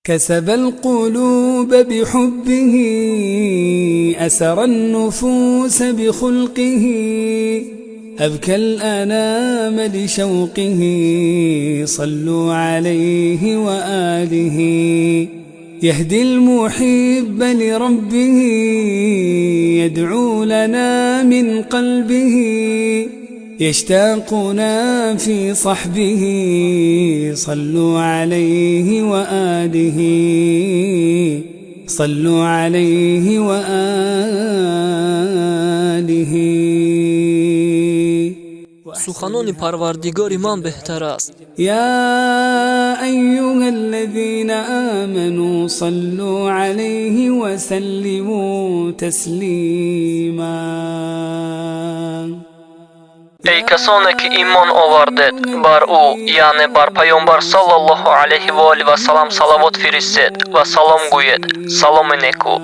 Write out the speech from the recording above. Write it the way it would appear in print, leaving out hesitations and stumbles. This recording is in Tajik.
كسب القلوب بحبه، أسر النفوس بخلقه، أبكى الأنام لشوقه، صلوا عليه وآله. يهدي المحب لربه، يدعو لنا من قلبه، يشتاقنا في صحبه، صلوا عليه وآله، صلوا عليه وآله. Суханони Парвардигори ман беҳтар аст. يا أيها الذين آمنوا صلوا عليه وسلموا تسليما. Эй касоне ки имон овардед, бар ӯ, яъне бар Паёмбар саллаллоҳу алайҳи ва олиҳи васалам, салавот фиристед ва салом гӯед. Саломи неку.